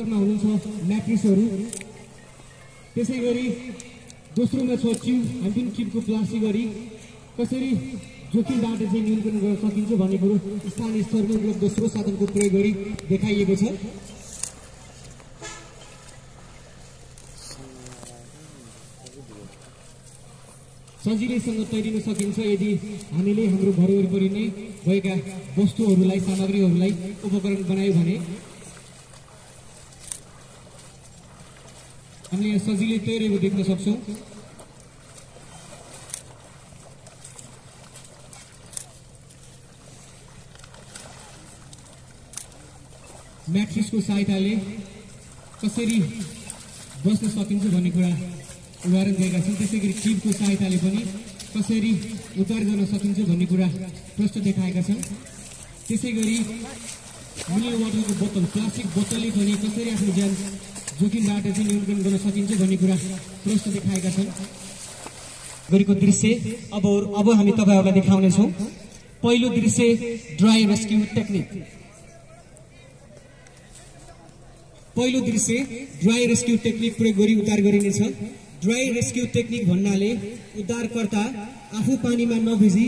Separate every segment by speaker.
Speaker 1: अवस्थामा हुनुहुन्छ म्याट्रिक्सहरू। त्यसैगरी दोस्रोमा छ ट्युब, हामी पनि ट्युबको प्लास्टिक गरी कसरी जोखिमबाट चाहिँ न्यूनीकरण गर्न सकिन्छ भन्ने कुरो स्थानीय स्तरमा उपलब्ध दोस्रो साधनको प्रयोग गरी देखाइएको छ। सजिलैसँग तैरिन सकिन्छ यदि हामीले हाम्रो घर वरिपरि नै भएका वस्तुहरूलाई, सामग्रीहरूलाई उपकरण बनायौँ भने। हामीले यहाँ सजिलै तैरेको देख्न सक्छौँ। म्याट्रिक्सको सहायताले कसरी बस्न सकिन्छ भन्ने कुरा उदाहरण दिएका छन्। त्यसैगरी ट्युबको सहायताले पनि कसरी उद्धार गर्न सकिन्छ भन्ने कुरा प्रश्न देखाएका छन्। त्यसैगरी मिनरल वाटरको बोतल, प्लास्टिक बोतलले पनि कसरी आफ्नो ज्यान जोखिमबाट चाहिँ न्यूनीकरण गर्न सकिन्छ भन्ने कुरा प्रश्न देखाएका छन्। गरेको दृश्य अब हामी तपाईहरुलाई देखाउनेछौँ। पहिलो दृश्य ड्राई रेस्क्यु टेक्निक। पहिलो दृश्य ड्राई रेस्क्यु टेक्निक प्रयोग गरी उद्धार गरिनेछ। ड्राई रेस्क्यु टेक्निक भन्नाले उद्धारकर्ता आफू पानीमा नभिजी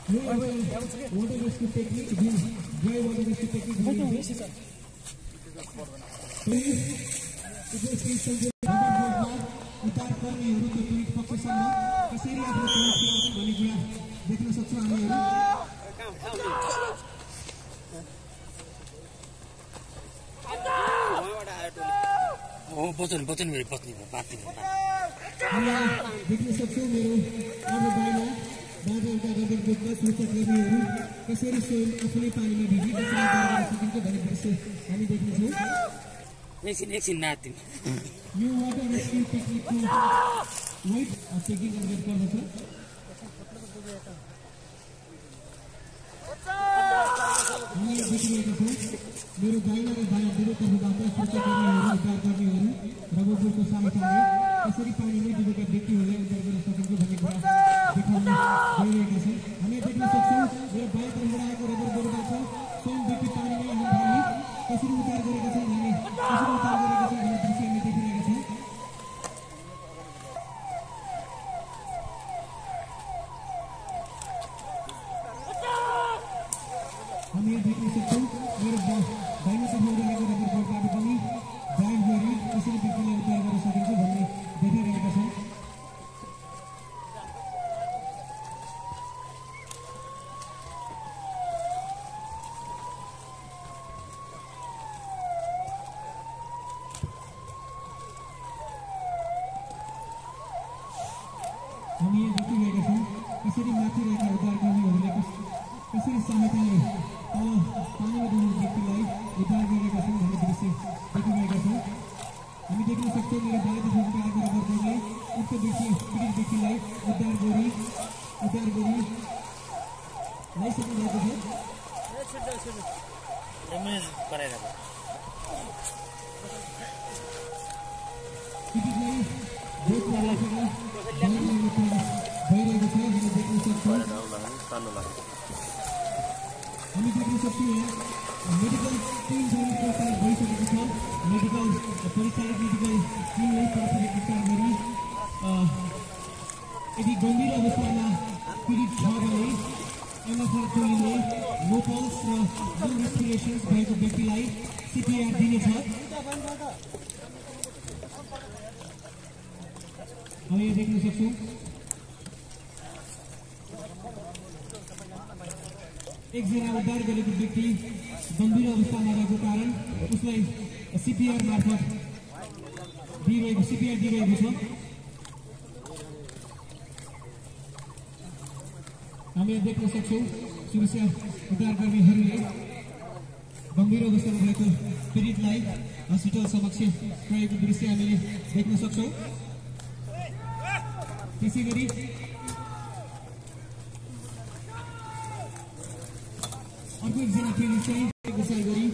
Speaker 1: water rescue technique, dry water rescue technique. उद्धार कर्मीहरूको पीडित पक्षसँग कसरी आफ्नो सहयोग पुर्याउँछन् भन्ने कुरा देख्न सक्छौँ हामीहरू।
Speaker 2: बचन मेरो पत्नी
Speaker 1: देख्न सक्छौँ मेरो आफ्नो बाइमा बाजाका रगत बोक्दा सुरक्षाकर्मीहरू कसरी स्वयं आफूले पानीमा भिजी कसरी उद्धार गर्न सकिन्छ भन्ने दृश्य हामी देख्नेछौँ।
Speaker 2: एकछिन नातिन
Speaker 1: यो वाटर रेस्क्यु टेक्निकको वेट टेकिङ गर्नुपर्दछ। हामी देखिरहेका छौँ मेरो दाहिना र बायाँ दुवैतर्फबाट सुरक्षाकर्मीहरू, उद्धारकर्मीहरू रगतको सहायताले कसरी पानीमै डुबेका व्यक्तिहरूलाई उद्धार गर्न सकिन्छ भन्ने कुरा देखाउन गइरहेका छन्। हामी देख्न सक्छौँ मेरो बायाँ तर्फबाट आएको रगतबाट स्वयं व्यक्ति पानीमै हाल्दै कसरी उद्धार गरेका छन् भन्ने दृश्य हामी देखिरहेका छौँ। हामी देख्न सक्छौँ मेरो दाहिने तर्फबाट आएको रगतबाट पनि डाइभ गरी कसरी व्यक्तिलाई उद्धार गर्न सकिन्छ भन्ने देखाइरहेका छौँ। हामी देखिरहेका छौँ कसरी माथि रहेका उद्धारकर्मीहरूले कसरी सहायताले तल पानीमा डुबेको व्यक्तिलाई उद्धार गरेका छन् भन्ने दृश्य देखिरहेका छौँ। हामी देख्न सक्छौँ मेरो बायाँ तर्फबाट आएको रगतले उक्त व्यक्ति पीडित व्यक्तिलाई उद्धार गरी ल्याइसक्नु भएको छ। पीडितलाई बोट लागेर भइरहेको छ हामी देख्न सक्छौँ। हामी देख्न सक्छौँ यहाँ मेडिकल टिम पनि प्रचार भइसकेको छ। मेडिकल परिचालित मेडिकल टिमले प्राथमिक उपचार गरी यदि गम्भीर अवस्थामा पीडित छ भने एमएफआर टोलीले नो पल्स र नो रेस्पिरेसन्स भएको व्यक्तिलाई सिपिआर दिनेछ। हामी यहाँ देख्न सक्छौँ एकजना उद्धार गरेको व्यक्ति गम्भीर अवस्थामा रहेको कारण उसलाई सिपिआर मार्फत दिइरहेको छ। हामी यहाँ देख्न सक्छौँ सुरक्षा उद्धारकर्मीहरूले गम्भीर अवस्थामा भएको पीडितलाई हस्पिटल समक्ष पुर्याएको दृश्य हामीले देख्न सक्छौँ। त्यसै गरी अर्को एकजना पीडित चाहिँ उपचार गरी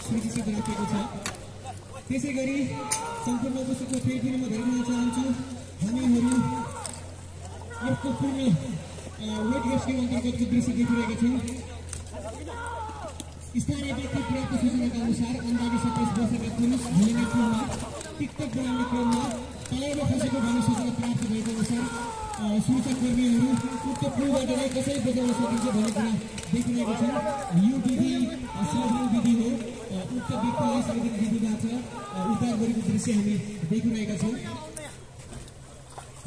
Speaker 1: सुरक्षित राखिएको छ। त्यसै गरी सम्पूर्ण उपस्थितको फेरि पनि म धन्यवाद चाहन्छु। हामीहरू यस्तो पूर्ण वेट रेस्क्यु अन्तर्गतको दृश्य देखिरहेका छौँ। स्थानीय व्यक्ति प्राप्त सूचनाका अनुसार अन्दाजी 27 वर्षका पुरुष भोलिने पुलमा टिकटक बनाउने क्रममा तलैमा फसेको भन्ने सूचना प्राप्त भएको अनुसार सुरक्षाकर्मीहरू उक्त पुलबाट नै कसरी बचाउन सकिन्छ भन्ने कुरा देखिरहेको छ। यो विधि स्लोगन विधि हो। उक्त व्यक्तिलाई स्लोगन विधिबाट उद्धार गरेको दृश्य हामी देखिरहेका छौँ।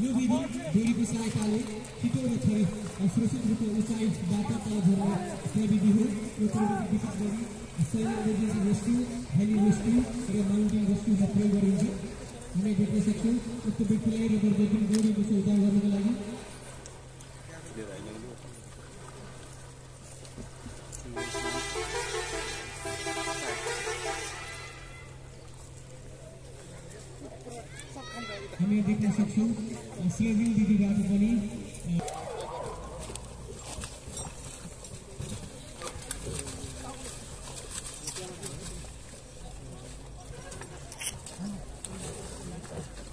Speaker 1: यो विधि डोरीको सहायताले छिटो र सुरक्षित रूपमा उचाइबाट तल झर्ने प्रविधि हो। यो प्रविधि विशेष गरी सैन्य इमर्जेन्सी रेस्क्यु, हेली रेस्क्यु र माउन्टेन रेस्क्युमा प्रयोग गरिन्छ। हामी देख्न सक्छौँ उक्त व्यक्तिलाई रबर बेल्टिङ डोरीको उद्धार गर्नको लागि हामी देख्न सक्छौँ स्लेजिङ विधिबाट पनि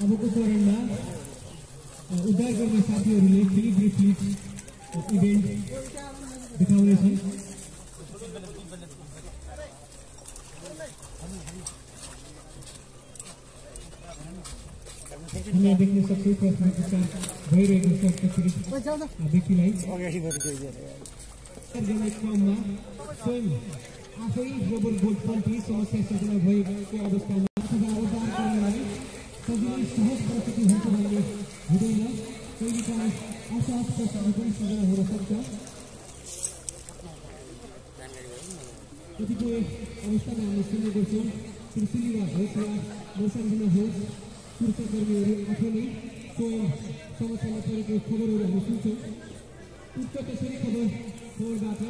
Speaker 1: अबको चरणमा उद्धार गर्ने साथीहरूले फ्लिप रिफ्लिप इभेन्ट देखाउनेछन्। हामी देख्न सक्छौँ प्राथमिक उपचार भइरहेको छ व्यक्तिलाई गर्ने क्रममा स्वयं आफै रबर बोल्ट पल्टी समस्या सृजना भएको अवस्थामा अथवा उद्धार गर्नलाई सजिलै सहज परिस्थिति हुन्छ भन्ने हुँदैन। कहिलेकाहीँ असहज परिस्थिति पनि सृजना हुन सक्छ। कतिपय अवस्थामा हामी सुन्ने गर्छौँ त्रिशुलीमा होस् या मौसममा होस् सुरक्षाकर्मीहरू आफै नै स्वयं समस्यामा परेको खबरहरू हामी सुन्छौँ। उक्त त्यसरी खबरबाट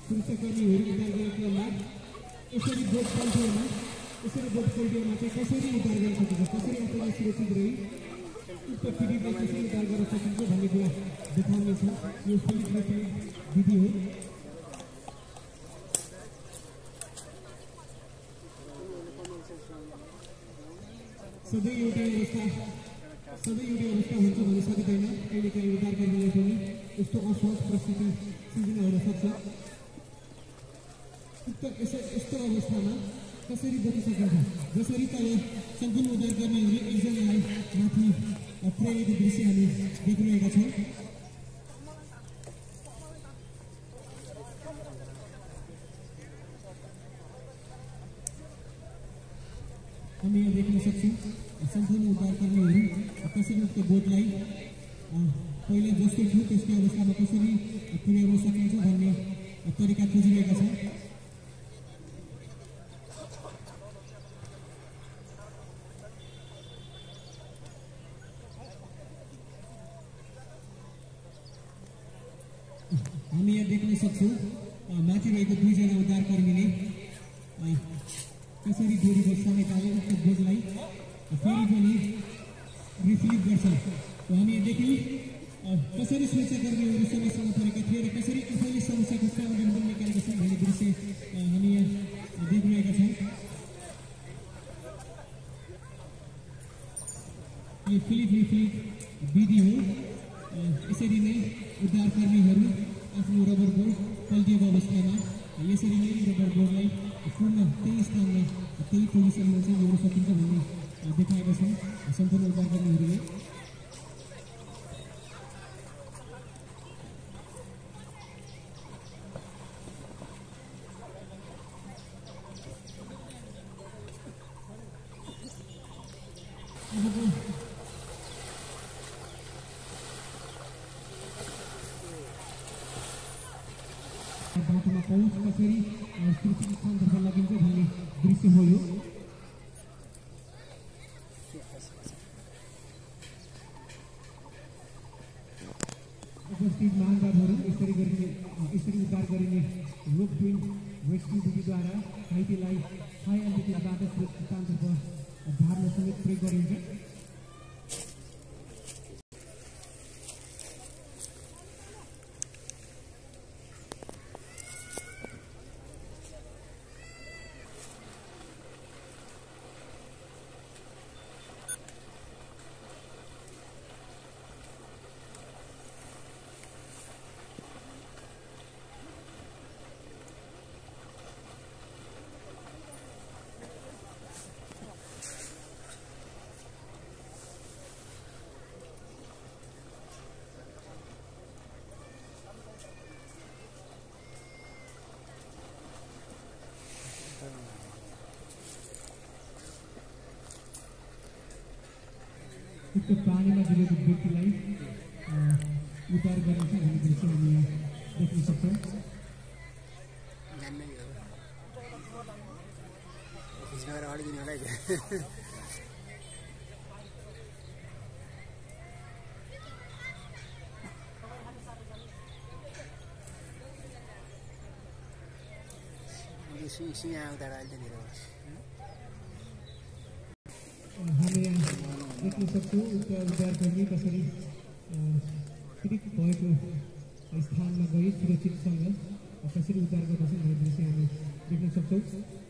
Speaker 1: सुरक्षाकर्मीहरू उद्धार गर्ने क्रममा यसरी बोट पल्टिएमा चाहिँ कसरी उद्धार गर्न सकिन्छ, कसरी आफूलाई सुरक्षित रही उक्त पीडितलाई कसरी उद्धार गर्न सकिन्छ भन्ने कुरा देखाउनेछ। यो फ्लिप विधि हो। सधैँ एउटै अवस्था हुन्छ भन्न सकिँदैन। कहिलेकाहीँ उद्धार गर्नेलाई पनि यस्तो असहज परिस्थिति सिर्जना हुन सक्छ। यस्तो अवस्थामा कसरी बच्न सकिन्छ, जसरी तल सम्पूर्ण उद्धार गर्नेहरूले एकजनालाई माथि पुर्याएको दृश्य हामी देखिरहेका छौँ। हामी यहाँ देख्न सक्छौँ सम्पूर्ण उद्धारकर्मीहरू कसरी उक्त बोटलाई पहिला जस्तो थियो त्यस्तै अवस्थामा कसरी पुर्याउन सकिन्छ भन्ने तरिका खोजिरहेका छन्। हामी यहाँ देख्न सक्छौँ माथि रहेको दुईजना उद्धारकर्मीले कसरी डोरीको सहायताले उक्त बोटलाई फेरि पनि रिफ्लिप गर्छन्। हामी यहाँ देख्यौँ कसरी सुरक्षाकर्मीहरू समस्यामा परेका थिए र कसरी आफैले समस्याको समाधान पनि निकालेका छन् भन्ने दृश्य हामी यहाँ देखिरहेका छौँ। यो फ्लिप रिफ्लिप विधि हो। यसरी नै उद्धारकर्मीहरू आफ्नो रबर बोर्ड पल्टिएको अवस्थामा यसरी नै रबर बोर्डलाई पूर्ण त्यही स्थानमा त्यही पोजिसनमा चाहिँ ल्याउन सकिन्छ भन्ने देखाएका छन् सम्पूर्ण उद्धारकर्मीहरूले। बाटोमा पहुँच कसरी सुरक्षित स्थानतर्फ लगिन्छ भन्ने दृश्य हो यो। उपस्थित घाइतेलाई हाई एल्टिट्युडबाट सुरक्षिततर्फ झार्न समेत प्रयोग गरिन्छ। उक्त पानीमा डुबेको व्यक्तिलाई उद्धार गरेको छ भन्ने दृश्य हामी यहाँ देख्न सक्छौँ। हामी यहाँ देख्न सक्छौँ उक्त उद्धारकर्मी कसरी पीडित भएको स्थानमा गई सुरक्षितसँग कसरी उद्धार गर्दछन् भन्ने दृश्य हामी देख्न सक्छौँ।